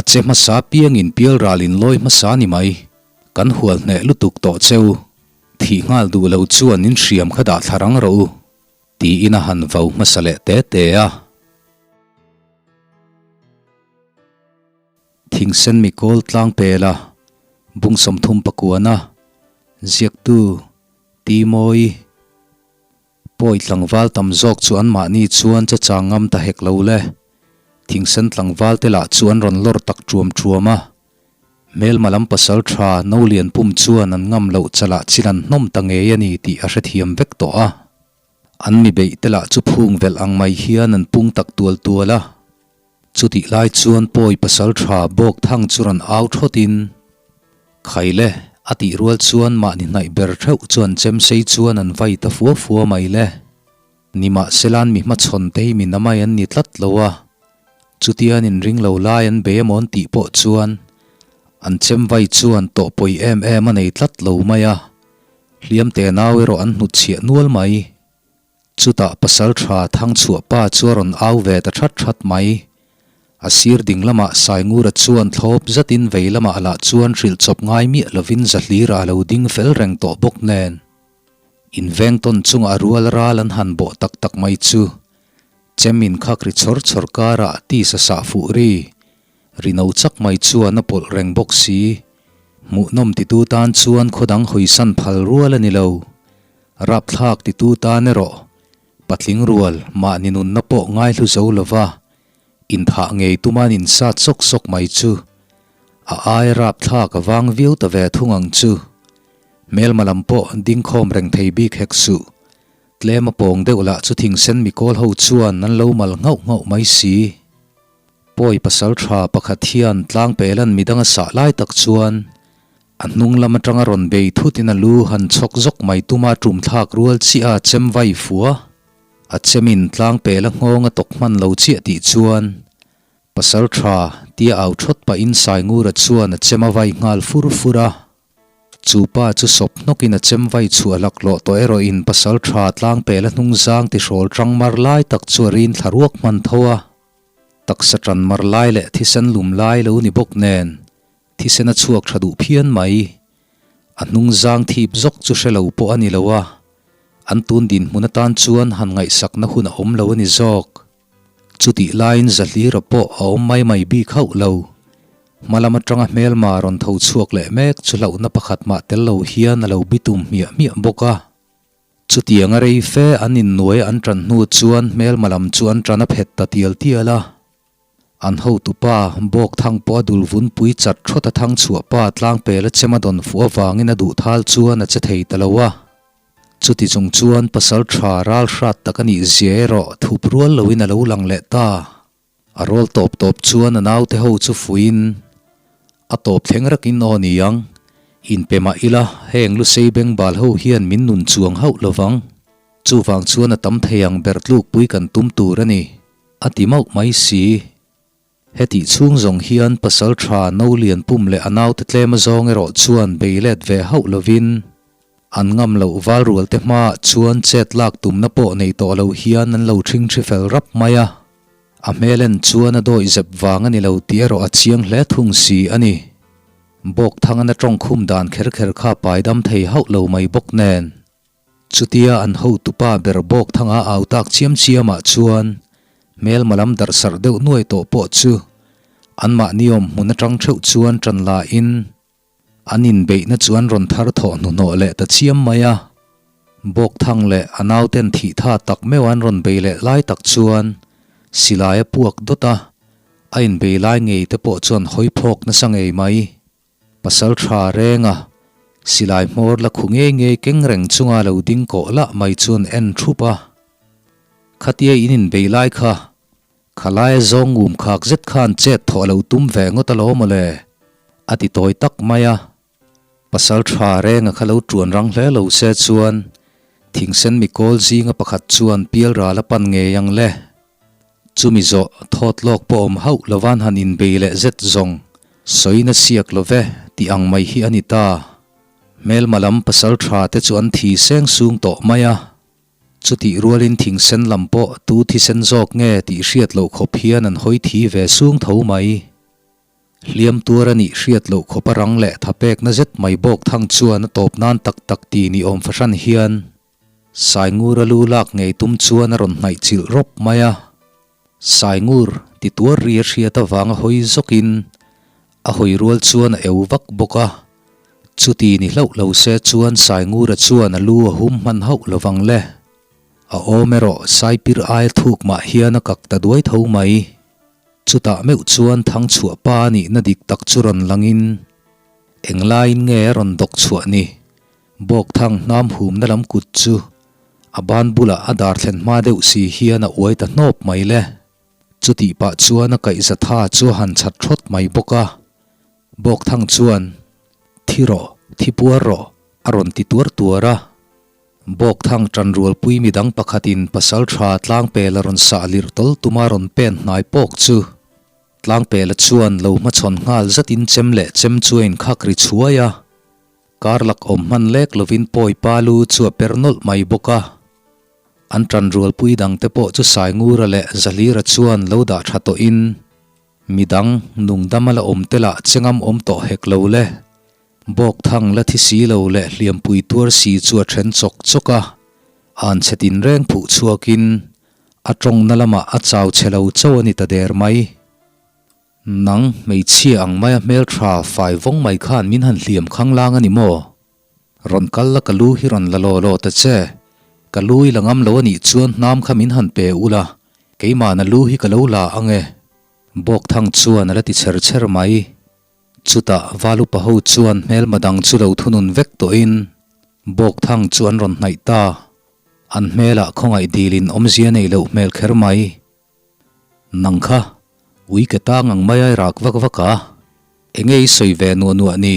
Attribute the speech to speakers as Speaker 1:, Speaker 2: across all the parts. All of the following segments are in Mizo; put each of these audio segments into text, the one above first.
Speaker 1: che hmasa piangin pialral in lawi hmasa ni mai. Kan hual hneh lutuk tawh che u. Thih nghal duh lo chuan in hriam kha dah thla rang rawh u, tiin a han vau hmasa leh te te a. Thingsen mikawl tlang pela bung 34 na ziaktu Timawi pawi tlangval tam zawk chu anmahni chuan che chang ngam ta hek lo le. Thingsen tlangval te lah chu an rawn lawr tak ṭuam ṭuam a. Hmelma lam pasal ṭha no lian pum chuan an ngam loh chalah chil an hnawm ta ngei a ni tih a hrethiam vek tawh a. An mi beih te lah chu phung velh ang mai hian an pung tak tual tual a. Chutih lai chuan pawi pasal ṭha bawk thang chu rawn au thawtin, Khaile, a tih rual chuan mahni hnaih ber theuh chuan chemsei chuan an vai ta fua fua mai le. Nimahsela'n mi hmachhawn te hi mi namai an ni tlat lo a, chutian inring lo lai an be emaw an tih pawh chuan an chemvai chuan tawh pawi em em a nei tlat lo mai a, hliam te nau erawh an hnutchhiah nual mai. Chutah pasal tha Thangchhuah pa chu a rawn au ve ta that that mai. A sir ding lamah Saingura chuan thlawp zatin vei lamah lah chuan hrilh chawp ngai miah lovin Zahlira a lo ding fel reng tawh bawk nen. Inveng tawn chungah a rual ral an han bawh tak tak mai chu chem in khak ri chawr chawr karah tisa sah fuh ri ri no chak mai chuan a pawlh reng bawk si. Hmuhnawm titu tan chuan khaw dang hawisan phal rual a ni lo. Rapthlak titu tan erawh patling rual mahni nunna pawh ngaihlu zo lova inthah ngei tuman insat sawk sawk mai chu a ai rapthlak a vang viau ta ve thung ang chu. Hmelma lam pawh ding khawm reng thei bik hek suh. Tlem a pawng deuh lah chu thingsen mikawl ho chuan an lo mal nghauh nghauh mai si. Pawi pasal tha pakhat hian tlang pelan midang a sah lai tak chuan a hnung lam atanga rawn bei thutin a lu han chhawk zawk mai tuma tum thlak rual chiah a chem vai fua. A chemin tlang pela nghawng a tawk hman lo chiah tih chuan pasal tha tia au thawt pahin Saingura chuan a chem a vai nghal fur fur a. Chu pa chu sawp hnawkin a chem vai chhuah laklawh tawh erawhin pasal tha tlang pela hnung zang tihrawl tang mar lai tak chu a rin thla ruak hman tho a. Taksa tan mar lai leh thisen lum lai lo ni bawk nen thisen a chhuak tha duh phian mai. A hnung zang thip zawk chu hre lo pawh a ni lo a, an tun dinhmun atan chuan han ngaihsakna hun a awm lo a ni zawk. Chutih laiin Zahlira pawh a awm mai mai bik hauh lo. Hma lam atanga hmelma rawn tho chhuak leh mek chu hlauhna pakhat mah tel lo hian a lo bitum hmiah hmiah bawk a. Chutiang a rei fe an innuai an tan hnu chuan hmelma lam chu an tan a phet ta tial tial a. An hotupa bawk thang pawh a dul vun pui chat thawt a thang chhuah pa tlangpel a chem a dawn fuh avangin a duh thal chuan a che thei ta lo a. Chuti chung chuan pasal tha ral hrat tak a nih zia erawh thup rual loin a lo lang leh ta. A rawl tawp tawp chuan a naute ho chu fuiin a tawp thleng rakin aw ni ang, inpe mah ila heng lusei bengbal ho hian min nun chuang hauh lovang. Chuvang chuan a tam thei ang ber tlukpui kan tum tur a ni, a ti mauh mai si. Hetih chhung zawng hian pasal tha no lian pum leh a naute tlem azawng erawh chuan bei let ve hauh lovin an ngam loh val rual te hmaah chuan chet lak tumna pawh nei tawh lo hian an lo ṭhing ṭhi fel rap mai a. A hmel en chuan a dawih zep vang a ni lo tih erawh a chiang hle thung si a ni. Bawk thangana ṭawngkhum dan kher kher kha pai dam thei hauh lo mai bawk nen. Chutia an hotupa ber bawk thanga au tak chiam chiamah chuan hmelma lam darh sarh deuh nuai tawh pawh chu anmahni awm hmun atang theuh chuan tan la in an inbeihna chu an rawn thar thawh hnuhnawh leh ta chiam mai a. Bawk thang leh a nauten thih tha tak meuh an rawn bei leh lai tak chuan silai a puak dawt a, a inbei lai ngei te pawh chuan hawi phawk nasa ngei mai. Pasal tha renga silai hmawr la khu ngei ngei keng reng chunga lo ding kawh lah mai chuan en thup a. Khatia in inbei lai kha, khalaia zawng ngum khak zet khan chet thawh a lo tum ve ngawt alawm aw le, a ti tawi tak mai a. Pasal tha renga kha lo tuan rang hle lo se chuan thingsen mikawl zinga pakhat chuan pialral a pan ngei ang le. Chumi zawh thawt lawk pawh awm hauh lovan han inbei leh zet zawng sawina siak lo ve tih ang mai hi a ni ta. Hmelma lam pasal tha te chu an thi seng sung tawh mai a. Chutih rualin thingsen lam pawh tu thisen zawk nge tih hriat loh khawp hian an hawi thi ve sung tho mai. Hliam tuar a nih hriat loh khawp a rang leh thapekna zet mai bawk thang chuan a tawp nan tak tak ti ni awm fahran hian Saingura lu lak ngei tum chuan a rawn hnaih chilh rawp mai a. Saingur ti tuar ri a hriat avanga hawi zawkin a hawi rual chuan a eu vak bawk a. Chuti ni hlauh lo se chuan Saingura chuan a lu a hum hman hauh lovang le. A awm erawh Saipir aia thuk mah hian a kak ta duai tho mai. Chutah meuh chuan Thangchhuah pa nihna dik tak chu rawn langin, Englaiin nge a rawn dawk chhuah ni? Bawkthang hnam humna lam kut chu a ban bulah a dar thlen hma deuh si hian a uai ta hnawp mai le. Chutih pah chuan a kaihza tha chu a han chhat thawt mai bawk a. Bawkthang chuan, Thi rawh, thi puar rawh, a rawn ti tuar tuar a. Bawkthang ṭanrualpui midang pakhatin pasalṭha Tlangpela rawn sah lirh tawl tuma rawn pen hnai pawk chu Tlangpela chuan lo hmachhawn nghal zatin chem leh chem chu a inkhak ri chhuai a, kar lak awm hman lek lovin pawi pa lu chu a per nawlh mai bawk a. An ṭanrualpui dangte pawh chu Saingura leh Zahlira chuan lo dah ṭha tawhin midang nungdama la awm te lah chengam awm tawh hek lo le. Bawkthang la thi si lo leh hliampui tuar si chu a then chawk chawk a, an chhe tinreng phuh chhuakin a tawngna lamah a chau chhe lo chauh a ni ta der mai. Nang hmeichhia ang maia hmeltha fai vawng mai khan min han hliam khanglang a ni maw? Rawn kal la ka lu hi rawn la law law ta che. Ka lu i la ngam lo a nih chuan hnam kha min han pe ula, keimahna lu hi ka lo la ang e. Bawkthang chuan a la ti chher chher mai. Chutah Valupa ho chuan hmelma dang chu lo thunun vek tawhin Bawkthang chu an rawn hnaih ta. An hmelah khawngaih dilin awmzia nei loh hmel kher mai. Nang kha, ui ke tang ang mai ai rak vak vak a, enge i sawi ve nuah nuah ni?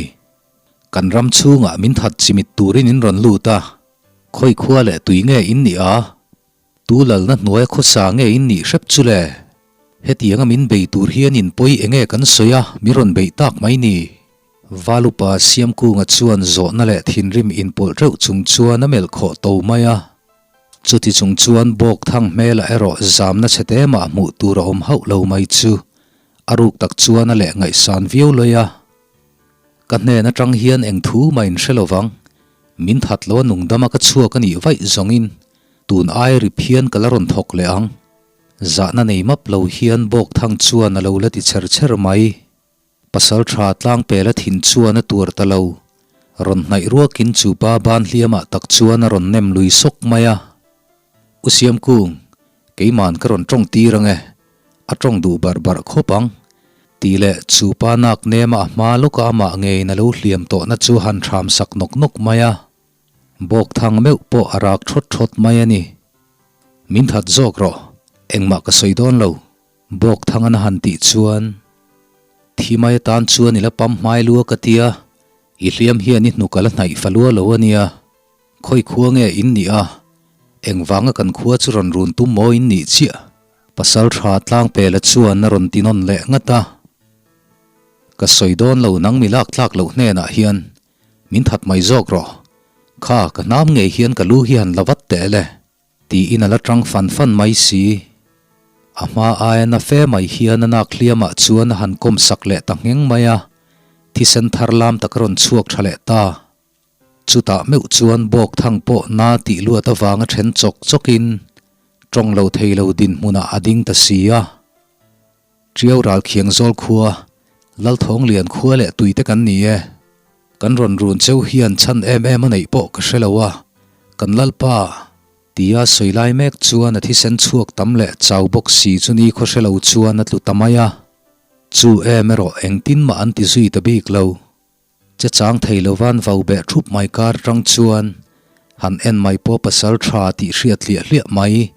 Speaker 1: Kan ram chhungah min that chimit turin in rawn lut a, khawi khua leh tui nge in nih a? Tu lalna hnuaia khawsa nge in nih hrep chu le? Hetianga min bei tur hian in pawi enge kan sawi a, min rawn beih tak mai ni? Valupa Siamkunga chuan zawhna leh thinrim inpawlh reuh chung chuan a melh khawh to mai a. Chuti chung chuan Bawkthang hmelah erawh zamna chhe te mah hmuh tur a awm hauh lo mai chu a ruk tak chuan a leh ngaihsan viau lawi a. Ka hnen atang hian eng thu mah in hre lo vang, min that lo a nungdama ka chhuak a nih vaih zawngin Tun ai ri phian ka la rawn thawk leh ang. Zahna nei map lo hian Bawkthang chuan a lo la ti chher chher mai. Pasal tha tlangpela thin chuan a tuar ta lo. Rawn hnaih ruakin chu pa ban hliamah tak chuan a rawn nem lui sawk mai a. U Siamkung, keiman ka rawn tawng tir ang e. A tawng duh barh barh khawp ang. Tih leh chu pa nak nema a hma lawka amah ngeiin a lo hliam tawhna chu han thram sak nawk nawk mai a. Bawkthang meuh pawh a rak thawt thawt mai a ni. Min that zawk rawh, engmah ka sawi dawn lo, Bawkthang an han tih chuan thi mai atan chuan i la pam hmai lua ka tia, i hliam hian i hnuk a la hnaih fa lua lo a nia. Khawi khua nge in nih a? Engvanga kan khua chu rawn run tum maw in nih chiah? Pasal tha tlangpela chuan a rawn ti nawn leh ngat a. Ka sawi dawn lo nang mi lak tlak loh hnenah hian Min that mai zawk rawh. Kha, ka hnam ngei hian ka lu hi han la vat teh le, tiin a la tang fan fan mai si. A hma aia na fe mai hian a nak hliamah chuan a han kawm sak leh ta ngheng mai a, thisen thar lam tak a rawn chhuak tha leh ta. Chutah meuh chuan bawk thang pawh na tih luat avanga then chawk chawkin tawng lo thei lo dinhmunah a ding ta si a. Ṭiau ral khiang zawl khua, Lalthawnglian khua leh tuite kan ni e. Kan rawn run cheu hian chhan em em a neih pawh ka hre lo a, kan Lalpa, tia sawi lai mek chuan a thisen chhuak tam leh chau bawk si chu ni khaw hre lo chuan a tlu ta mai a. Chu em erawh engtin mah an ti zui ta bik lo. Che chang thei lovan vau beh thup mai kar tang chuan han en mai pawh pasal tha tih hriat hliah hliah mai,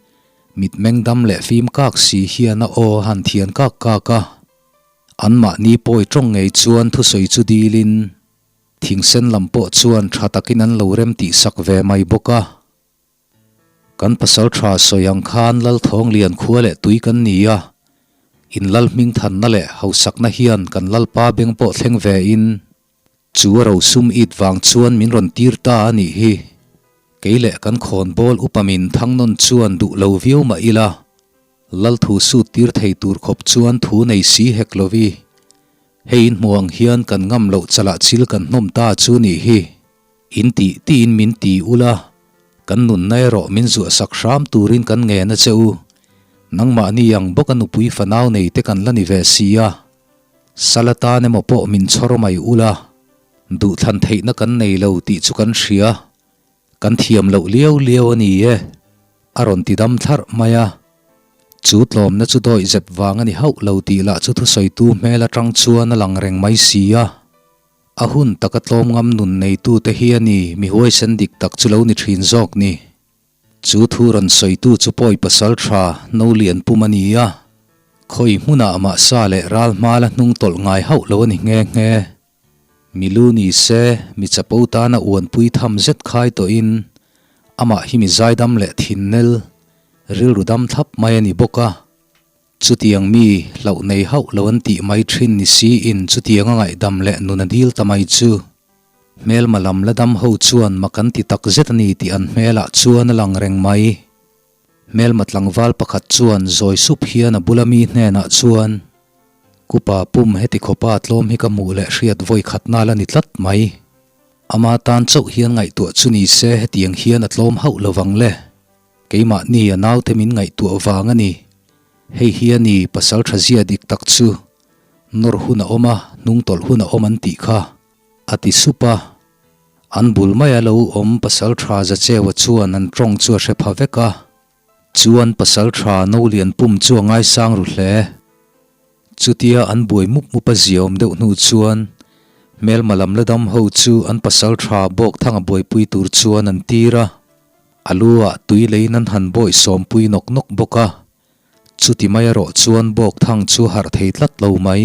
Speaker 1: mitmeng dam leh fim kak si hian a aw a han thian kak kak a. Anmahni pawi tawng ngei chuan thusawi chu dilin thingsen lam pawh chuan tha takin an lo rem tih sak ve mai bawk a. Kan pasal tha sawi ang khan Lalthawnglian khua leh tui kan ni a, in lal hming thanna leh hausakna hian kan Lalpa beng pawh thleng ve in, chu a rosum it vang chuan min rawn tir ta a nih hi. Kei leh kan khawnbawl upa min thang nawn chuan duh lo viau mah ila, Lal thu sut tir thei tur khawp chuan thu nei si hek lovi. Hei in hmuh ang hian kan ngam loh chalah chil kan hnawm ta chu nih hi. In tih tiin min ti ula, kan nunna erawh min zuah sak hram turin kan ngen a che u. Nangmahni ang bawka nupui fanau nei te kan la ni ve si a. Sal atan emaw pawh min chhawr mai ula, duhthlan theihna kan nei lo tih chu kan hria. Kan thiam loh liau liau a ni e, a rawn ti dam thlarh mai a. Chu tlawmna chu dawih zep vang a ni hauh lo tih lah chu thusawitu hmel atang chuan a lang reng mai si a. A hun taka tlawm ngam nun neitute hi a ni mi huaisen dik tak chu lo ni thin zawk ni. Chu thu rawn sawitu chu pawi pasal tha no lian pum a ni a. Khawi hmunah mah sa leh ral hmala hnung tawlh ngai hauh lo a ni nghe nghe. Mi lu ni se, mi chapo tana uanpui tham zet khai tawhin amah hi mi zaidam leh thinnel, rilru dam thlap mai a ni bawk a. Chutiang mi hlauh nei hauh lo an tih mai thin ni siin chutiang a ngaihdam leh nun a dil ta mai chu. Hmelma lam la dam ho chuan mak an ti tak zet a ni tih an hmelah chuan a lang reng mai. Hmelma tlangval pakhat chuan zawi sup hian a bula mi hnenah chuan, Kupa pum heti khawpa tlawm hi ka hmuh leh hriat vawi khat nal a ni tlat mai. Ama tan chauh hian ngaihtuah chu ni se hetiang hian a tlawm hauh lo vang le. Keimahni a naute min ngaihtuah vang a ni. Hei hi a ni pasal tha zia dik tak chu. Nawr hun a awm a, hnung tawlh hun a awm an tih kha. A ti sup a. An bul maia lo awm pasal tha Zacheua chuan an tawng chu a hre pha vek a. Chuan pasal tha no lian pum chu a ngaisang ru hle. Chutia an buai mup mup a ziaawm deuh hnu chuan hmelma lam la dam ho chu an pasal tha bawk thanga buaipui tur chuan an tir a. A lu ah tui leiin an han bawih sawmpui nawk nawk bawk a. Chuti mai erawh chuan bawk thang chu a harh thei tlat lo mai.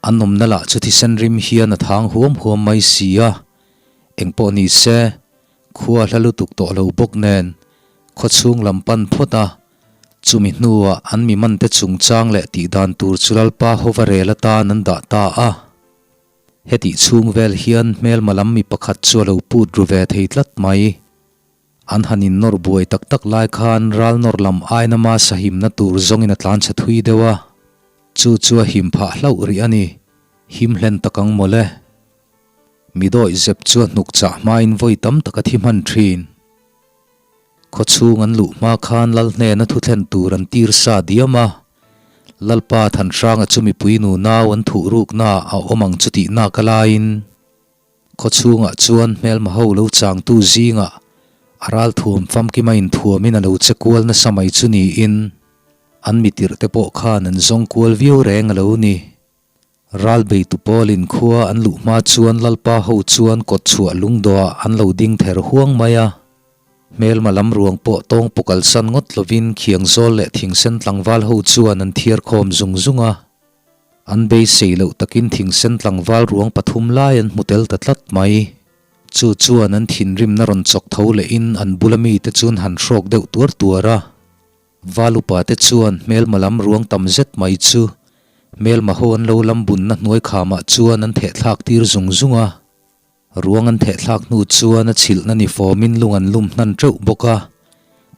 Speaker 1: An awmna lah chu thisen rim hian a thang huam huam mai si a, engpawh ni se, khua hla lutuk tawh lo bawk nen, khawchhung lam pan phawt a, chumi hnuah an mi mante chungchang leh tihdan tur chu Lalpa hova rel atan an dah ta a. Hetih chhung vel hian hmelma lam mi pakhat chu a lo put ru ve thei tlat mai. An han innawr buai tak tak lai khan ral nawr lam aina ma sahimna tur zawngin a tlan chhe thui deuh a, chu chu a him phah hlauh rih a ni, him hlen tak ang mawle. Mi dawih zep chu a hnuk chah hmain vawi tam tak a thi hman thin. Khawchhung an luh hma khan Lal hnena thu thlen tur an tir sa diam a, Lalpa Thanhranga chu mipui nu nau an thuh rukna a awm ang chu tih nak a laiin, Khawchhungah chuan hmelma ho lo changtu zingah a ralthuam famkima inthuamin a lo che kual nasa mai chu niin an mitirh te pawh khan an zawng kual viau reng a lo ni. Ral beitu pawlin khua an luh hma chuan Lalpa ho chuan kawtchhuah lungdawhah an lo ding ther huang mai a. Hmelma lam ruang pawh tawng pawkalsan ngawt lovin khiangzawl leh thingsen tlangval ho chuan an thiar khawm zung zung a. An beisei loh takin thingsen tlangval ruang pathum lai an hmu tel ta tlat mai. Chu chuan an thinrimna rawn chawk tho lehin an bula mite chu an han hrawk deuh tuar tuar a. Val upate chuan hmelma lam ruang tam zet mai chu hmelma ho an lo lam bunna hnuai khamah chuan an thehthlak tir zung zung a. Ruang an thehthlak hnu chuan a chhilhna ni fawmin lung an lum hnan teuh bawk a,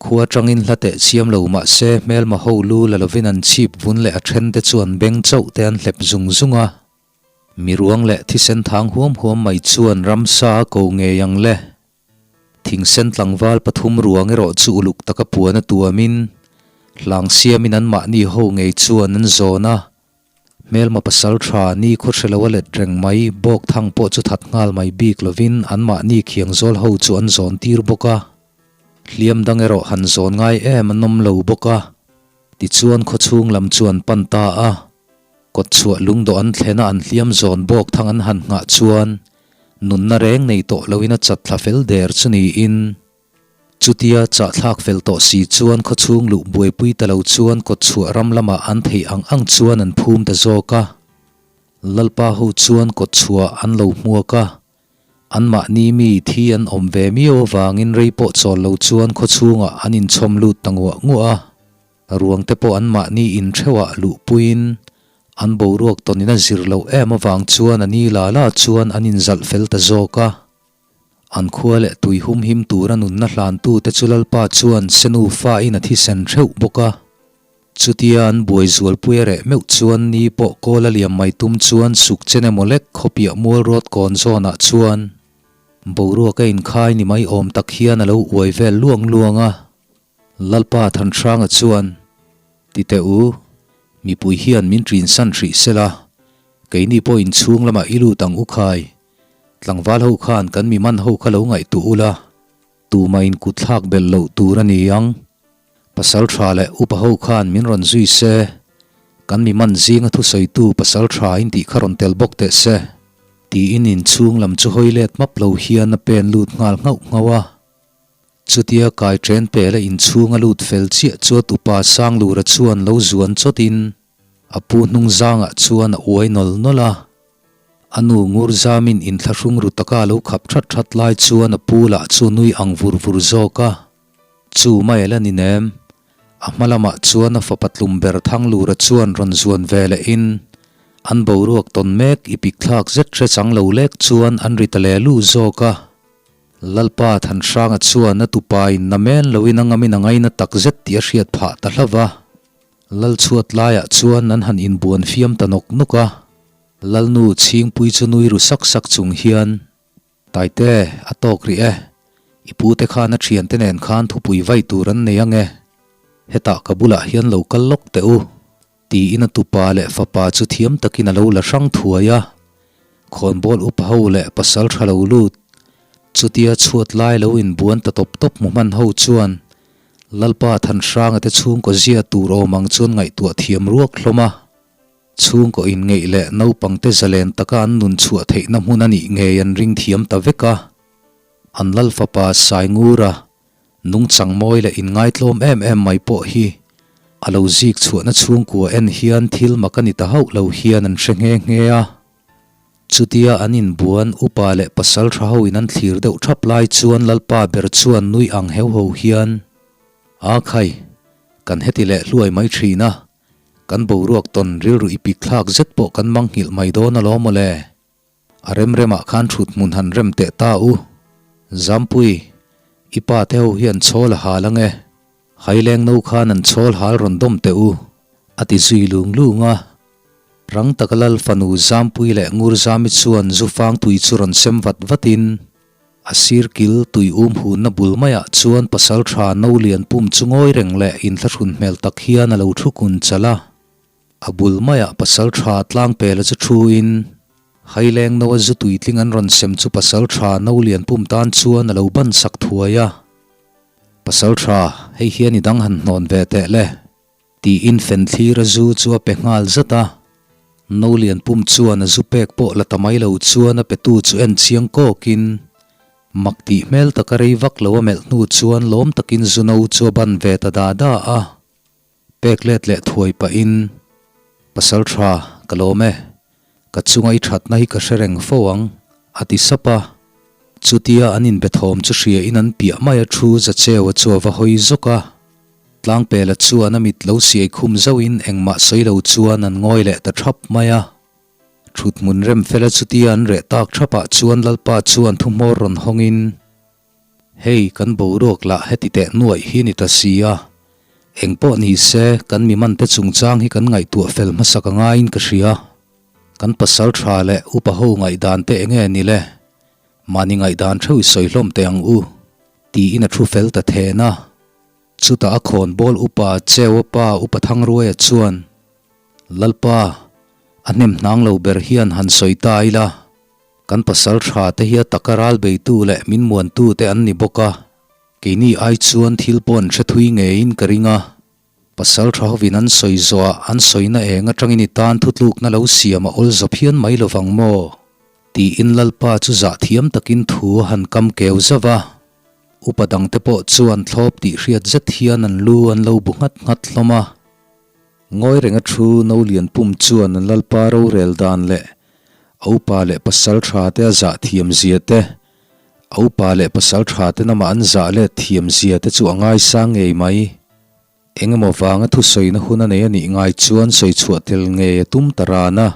Speaker 1: khua atangin hla teh chiam lo mah se hmelma ho lu la lovin an chhip vun leh a then te chu an beng chauh te an hlep zung zung a. Mi ruang leh thisen thang huam huam mai chuan ramsa a ko ngei ang le. Thingsen tlangval pathum ruang erawh chu uluk taka puan a tuamin hlang siamin anmahni ho ngei chuan an zawn a. Hmelma pasal tha ni khaw hre lo a let reng mai, bawk thang pawh chu that nghal mai bik lovin anmahni khiang zawl ho chu an zawn tir bawk a. Hliam dang erawh han zawn ngai em an awm lo bawk a. Tichuan khawchhung lam chu an pan ta a. Kawtchhuah lungdawh an thlen a an hliam zawn bawk thang an han nghah chuan nunna reng nei tawh loin a chat thla fel der chu niin. Chutia chahthlak fel tawh si chuan khawchhung luh buaipui ta lo chuan kawtchhuah ram lamah an theih ang ang chuan an phum ta zawk a. Lalpa ho chuan kawtchhuah an lo hmuak a. Anmahni mi thi an awm ve miau avangin rei pawh chawl lo chuan khawchhungah an inchhawm lut ta nguah nguah a. Ruang te pawh anmahni intheuhah luhpuiin an boruak tawnin a zir loh em avang chuan a ni la la chuan an inzalh fel ta zawk a. An khua leh tui humhim tura nunna hlantute chu Lalpa chuan Senu fain a thisen theuh bawk a. Chutia an buai zualpui a reh meuh chuan ni pawh kawl a liam mai tum chuan suk chen emaw lek khawpiah mual rawt kawn zawnah chuan boruak a inkhai ni mai awm tak hian a lo uai vel luang luang a. Lalpa Thanhranga chuan, Ti teh u, mipui hian min ṭinsan hrih sela, keini pawh inchhung lamah i lut ang u khai, tlangval ho khan kan mi man ho kha lo ngaihtuah ula, Tumah in kut thlak belh loh tur a ni ang. Pasal tha leh upa ho khan min rawn zui se, kan mi man zinga thusawitu pasal tha in tih kha rawn tel bawk teh se, tiin inchhung lam chu hawi let map lo hian a pen lut nghal nghauh nghauh a. Chutia kai chen pela inchhung a lut fel chiah chu a tupa Sanglura chuan lo zuan chawtin A pu hnung zangah chuan a uai nawl nawl a, a nu ngur zamin inthlahrung ru taka a lo khap that that lai chuan a pu lah chu nui ang vur vur zawk a. Chu mai a la ni nem. A hma lamah chuan a fapa tlum ber Thanglura chuan rawn zuan ve lehin an boruak tawn mek i pik thlak zet hre chang lo lek chuan an ri ta leh lu zawk a. Lalpa Thanhranga chuan a tupain na men loin a ngamin a ngaina tak zet tih a hriat phah ta hlauh va. Lalchhuat laiah chuan an han inbuan fiam ta nawk nawk a, Lalnu Chhingpui chu nui ru sak sak chung hian, Taite, a tawk rih e, i pute khan a thiante nen khan thupui vai tur an nei ang e, hetah ka bulah hian lo kal lawk teh u, tiin a tupa leh fapa chu thiam takin a lo la hrang thuai a, khawnbawl upa ho leh pasal tha lo lut, chutia chhuat lai lo inbuan ta tawp tawp hmu hman ho chuan Lalpa Thanhranga te chhungkaw zia tur awm ang chuan ngaihtuah thiam ruak hlawm a, chhungkaw inngeih leh naupangte zalen taka an nun chhuah theihna hmun a nih ngei an ring thiam ta vek a. An Lal fapa Saingura nungchang mawi leh inngaitlawm em em mai pawh hi a lo zik chhuahna chhungkua en hian thil mak a ni ta hauh lo hian an hre nghe nghe a. Chutia an inbuan upa leh pasal tha ho in an thlir deuh thap lai chuan Lalpa ber chuan nui ang heu ho hian, A khai, kan heti leh hluai mai thin a, kan boruak tawn rilru i pik thlak zet pawh kan manghilh mai dawn alawm aw le. A rem remah khan thut hmun han rem teh ta u. Zampui, i pa te ho hian chhawl a hal ang e. Haileng no khan an chhawl hal rawn dawm teh u, a ti zui lung lung a. Rang taka Lal fanu Zampui leh Ngurzami chuan zu fang tui chu rawn sem vat vatin, a sir kil tui um hunna bul maiah chuan pasal tha no lian pum chu ngawi reng leh inthlahrun hmel tak hian a lo thu kun chalh a. A bul maiah pasal tha tlang pela chu thuin, Haileng no a zu tuitling an rawn sem chu pasal tha no lian pum tan chuan a lo ban sak thuai a. Pasal tha, hei hian i dang han hnawn ve teh le, tiin Fenthlir a zu chu a pe nghal zat a. No lian pum chuan a zu pek pawh la ta mai lo chuan a petu chu en chiang kawkin, mak tih hmel taka rei vak lo a melh hnu chuan lawm takin zu no chu a ban ve ta da da a. Pek let leh thuai pahin, Pasal tha, ka lawm e. Ka chunga i thatna hi ka hre reng fo ang, a ti sap a. Chutia an inbe thawm chu hria in an piah mai a thu Zacheua chu a va hawi zawk a. Tlangpela chuan a mit lo siai khum zauhin engmah sawi lo chuan an ngawi leh ta thap mai a. Thuthmun remfela chutia an reh tak thapah chuan Lalpa chuan thuhmawr rawn hawngin, Hei kan boruak lah heti teh nuaih hi ni ta si a, eng pawh ni se kan mi man te chungchang hi kan ngaihtuah fel hmasak a ngaiin ka hria. Kan pasal tha leh upa ho ngaihdan te enge ni le? Mahni ngaihdan theuh i sawi hlawm teh ang u, tiin a thu fel ta then a. Chutah a khawnbawl upa Cheua pa Upa Thangruaia chuan, Lalpa, a hnem hnang lo ber hian han sawi ta ila, Kan pasal tha te hi a taka ral beitu leh min muantu te an ni bawk a, keini ai chuan thil pawh an hre thui ngeiin ka ring a. Pasal tha hovin an sawi zawhah an sawina eng atangin i tan thutlukna lo siam a awl zawp hian mai lovang maw? Tiin Lalpa chu zah thiam takin thu a han kam keu zauh a. Upa dangte pawh chuan thlawp tih hriat zet hian an lu an lo bu nghat nghat hlawm a. Ngawi renga thu no lian pum chuan an Lalpa rorel dan leh a upa leh pasal tha te a zah thiam zia te, a upa leh pasal tha te namah an zah let thiam zia te chu a ngaisang ngei mai. Engemaw vanga thusawina hun a nei a nih ngai chuan sawi chhuah tel ngei a tum ta ran a.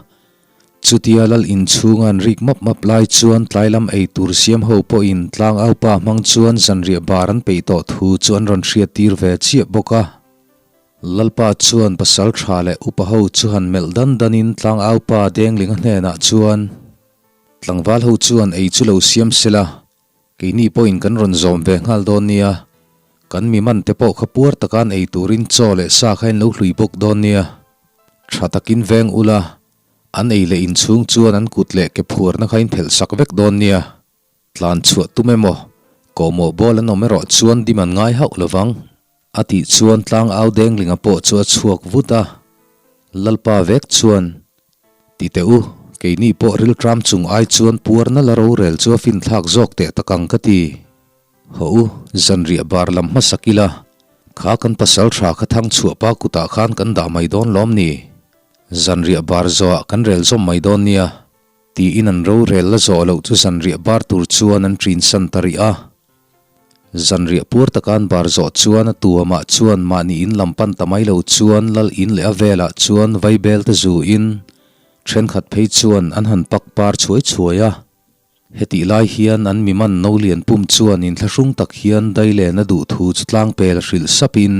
Speaker 1: Chutia Lal inchhunga an rik map map lai chuan tlai lam ei tur siam ho pawhin tlangaupa hmang chuan zanriah bar an peih tawh thu chu an rawn hriattir ve chiah bawk a. Lalpa chuan pasal tha leh upa ho chu han melh dan danin tlangaupa Denglinga hnenah chuan, Tlangval ho chuan ei chu lo siam sela, keini pawhin kan rawn zawm ve nghal dawn nia. Kan mi man te pawh kha puar taka an ei turin chaw leh sa kha in lo hlui bawk dawn nia. Tha takin veng ula, an ei leh inchhung chuan an kut leh ke phuarna kha in phelh sak vek dawn nia. Tlan chhuah tum emaw, kawhmawh bawl an awm erawh chuan dim an ngai hauh lo vang. A tih chuan tlang au Denglinga pawh chu a chhuak vut a. Lalpa vek chuan, Ti teh u, keini pawh rilṭam chung ai chuan puarna la rorel chu a finthlak zawk teh tak ang ka ti. Hawh u, zanriah bar lam hmasak ila, kha kan pasal tha kha thang chhuah pa kutah khan kan dah mai dawn lawm ni? Zanriah bar zawhah kan rel zawm mai dawn nia. Tiin an rorel la zawh loh chu zanriah bar tur chuan an ṭin san ta rih a. Zanriah puar taka an bar zawh chuan a tuamah chuan mahni in lam pan ta mai lo chuan lal in leh a velah chuan vaibel te zu in ṭhenkhat phei chuan an han pak par chhuai chhuai a. Hetih lai hian an mi man no lian pum chuan inthlahrung tak hian Dailena duh thu chu tlangpel a hrilh sap in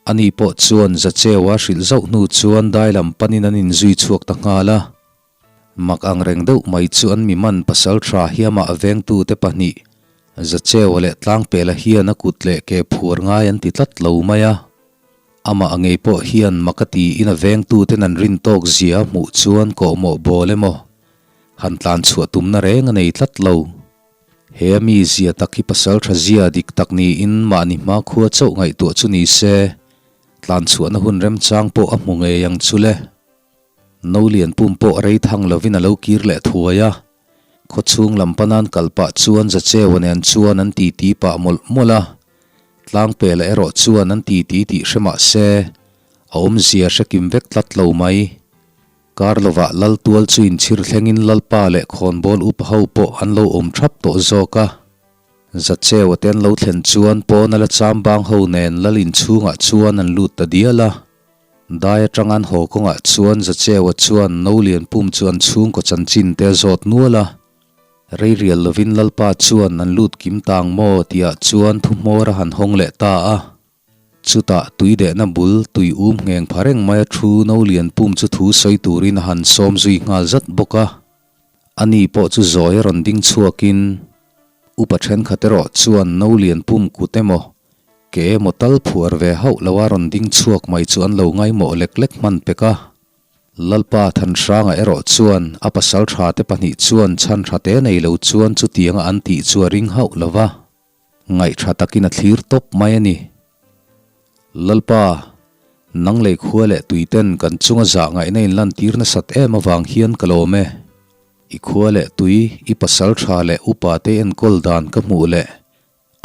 Speaker 1: ani pawh chuan Zacheua hrilh zauh hnu chuan dai lam panin an inzui chhuak ta nghal a. Mak ang reng deuh mai chu an mi man pasal tha hiamah vengtute pahnih, Zacheua leh Tlangpela hian a kut leh ke phuar ngai an ti tlat lo mai a. Amah ngei pawh hian mak a tiin a vengtuten an rin tawk zia a hmuh chuan kawhmawh bawl emaw han tlan chhuah tumna reng a nei tlat lo. He a mi zia tak hi pasal tha zia dik tak niin mahni hmakhua chauh ngaihtuah chu ni se, tlan chhuahna hun remchang pawh a hmu ngei ang chu le. No lian pum pawh rei thang lovin a lo kir leh thuai a, khawchhung lam panan kal pah chuan Zacheua nen chuan an titi pah mawlh mawlh a, Tlangpela erawh chuan an titi tih hre mah se, a awmzia hre kim vek tlat lo mai. Kar lovah Lal tual chu inchhir thlengin Lalpa leh khawnbawl upa ho pawh an lo awm thap tawh zawk a, Zacheua te an lo thlen chuan pawna la chambang ho nen Lal inchhungah chuan an lut ta dial a. Dai atang an haw kawngah chuan Zacheua chuan no lian pum chu an chhungkaw chanchin te a zawt nual a. Rei rial lovin Lalpa chuan an lut kim tang maw tihah chuan thu hmawr a han hawng leh ta a. Chutah tui dehna bul tui um ngheng pha reng mai a thu no lian pum chu thu sawi turin a han sawm zui nghal zat bawk a. Ani pawh chu zawi a rawn ding chhuakin upa thenkhat erawh chuan no lian pum kut emaw Ke emaw tal phuar ve hauh lo a rawn ding chhuak mai chu an lo ngaimawh lek lek hman pek a. Lalpa Thanhranga erawh chuan a pasal tha te pahnih chuan chhan tha te nei lo chuan chutianga an tih chu a ring hauh lo va, ngaih tha takin a thlir tawp mai a ni. Lalpa, nang lei khua leh tuiten kan chunga zah ngaihna in lantir nasat em avang hian ka lawm e. I khua leh tui, i pasal tha leh upa te enkawl dan ka hmuh leh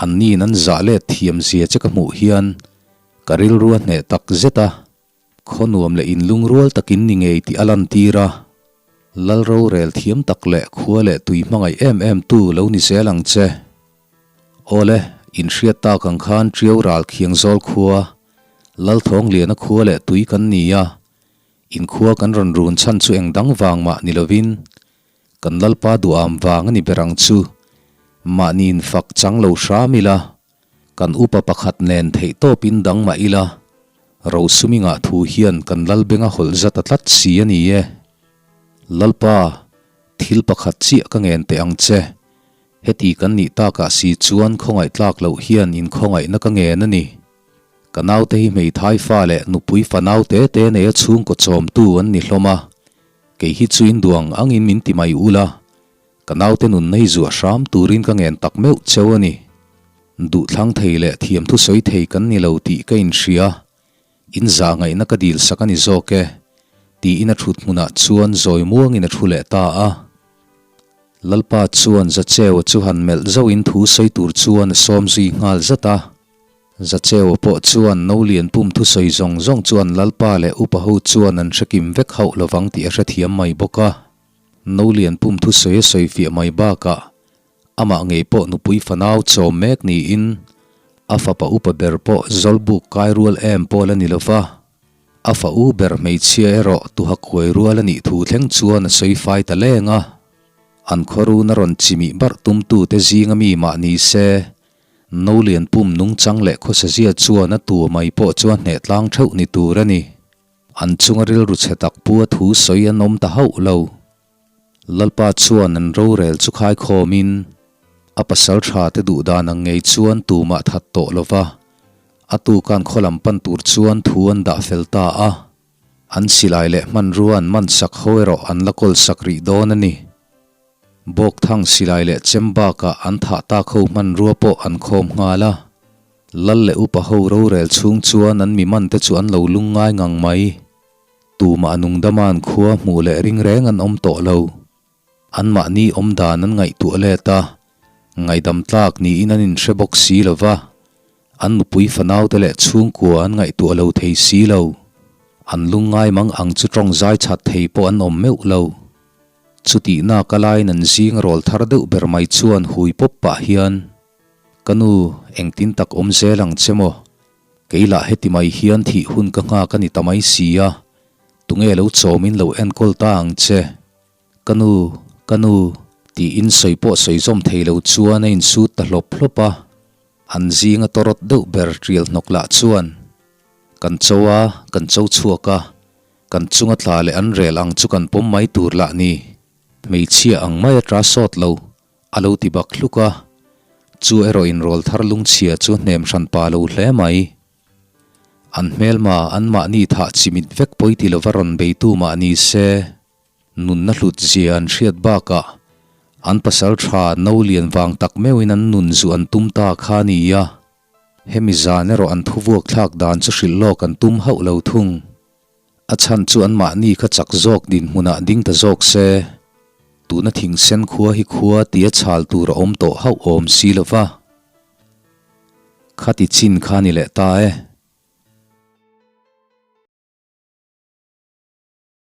Speaker 1: An niin an zah let thiam zia che ka hmuh hian ka rilru a hneh tak zet a, khaw nuam leh inlungrual takin ni ngei tih a lantir a, Lal rorel thiam tak leh khua leh tui hmangaih em em tu lo ni zel ang che. Awle, inhriat tak ang khan Ṭiau ral khiang zawl khua, Lal Thawngliana khua leh tui kan ni a, inkhua kan rawn run chhan chu eng dang vang mah ni lovin Kan Lalpa duham vang a ni ber ang chu. Mahniin fak chang lo hram ila, kan upa pakhat nen theih tawpin dang mah ila, Rosumi ngah thu hian kan Lalbenga hawlh zat a tlat si a ni e. Lalpa, thil pakhat chiah ka ngen teh ang che. Heti kan nih takah si chuan khawngaih tlak loh hian inkhawngaihna ka ngen a ni. Ka naute hi hmeithai fa leh nupui fanau te te neia chhungkaw chawmtu an ni hlawm a. Kei hi chu in duang angin min ti mai ula, ka naute nunna hi zuah hram turin ka ngen tak meuh cheu a ni. Duhthlang thei leh thiam thusawi thei kan ni lo tih ka inhria, in zah ngaihna ka dil sak a ni zawk e, tiin a thut hmunah chuan zawi muangin a thu leh ta a. Lalpa chuan Zacheua chu han melh zauhin thu sawi tur chuan a sawm zui nghal zat a. Zacheua pawh chuan no lian pum thusawi zawng zawng chuan Lalpa leh upa ho chuan an hre kim vek hauh lovang tih a hrethiam mai bawk a. No lian pum thusawi a sawi fiah mai bakah amah ngei pawh nupui fanau chawm mek niin a fapa upa ber pawh Zawlbuk kai rual em pawl a ni lova, a fa u ber hmeichhia erawh tuha kuai rual a nih thu thleng chuan a sawi fai ta leng a. An khawrun a rawn chimih barh tumtute zinga mi mah ni se. No lian pum nungchang leh khawsazia chuan a tu mai pawh chu a hneh tlang theuh ni tur a ni. An chunga rilru chhe tak pu a thu sawi an awm ta hauh lo. Lalpa chuan an rorel chu khaikhawmin a pasal tha te duh dan ang ngei chuan tumah that tawh lo va, a tukan khaw lam pan tur chuan thu an dah fel ta a. An silai leh hmanrua an man sak ho erawh an la kawl sak rih dawn a ni. Bawkthang silai leh chem bakah an thah tak ho hmanrua pawh an khawm nghal a. Lal leh upa ho rorel chhung chuan an mi man te chu an lo lungngai ngang mai. Tumah nungdama'n khua hmuh leh ring reng an awm tawh lo. Anmahni awm dan an ngaihtuah let a, ngaihdam tlak niin an inhre bawk si lo va, an nupui fanaute leh chhungkua an ngaihtuah lo thei si lo. An lungngai mang ang chu tawng zai chat thei pawh an awm meuh lo. Chutihna ka laiin an zing rawl thar deuh ber mai chuan hui pawp pah hian, Ka nu, engtin tak awm zel ang che maw? Kei lah heti mai hian thih hun ka nghak a ni ta mai si a, tunge lo chawmin lo enkawl ta ang che? Ka nu, ka nu, tiin sawi pawh sawi zawm thei lo chuan a insut ta hlawp hlawp a. An zinga tawrawt deuh ber rial hnawk lah chuan, Kan cho a, kan cho chhuak a, kan chunga tla leh an rel ang chu kan pawm mai tur lah ni. Hmeichhia ang mai a ṭa sawt lo, a lo ti bak hluk a. Chu erawh inrawl thar lungchhia chu hnem hran pa lo hle mai. An hmelma anmahni thah chimit vek pawi ti lova rawn beitu mah ni se. Nunna hlut zia an hriat bakah an pasal tha no lian vang tak meuhin an nun zu an tum ta kha a ni a. Hemi zan erawh an thuvuak thlak dan chu hrilh lawk an tum hauh lo thung. A chhan chu anmahni kha chak zawk dinhmunah ding ta zawk se, tuna thingsen khua hi khua tia chhal tur a awm tawh hauh awm si lo va. Khati chin kha ni leh ta e.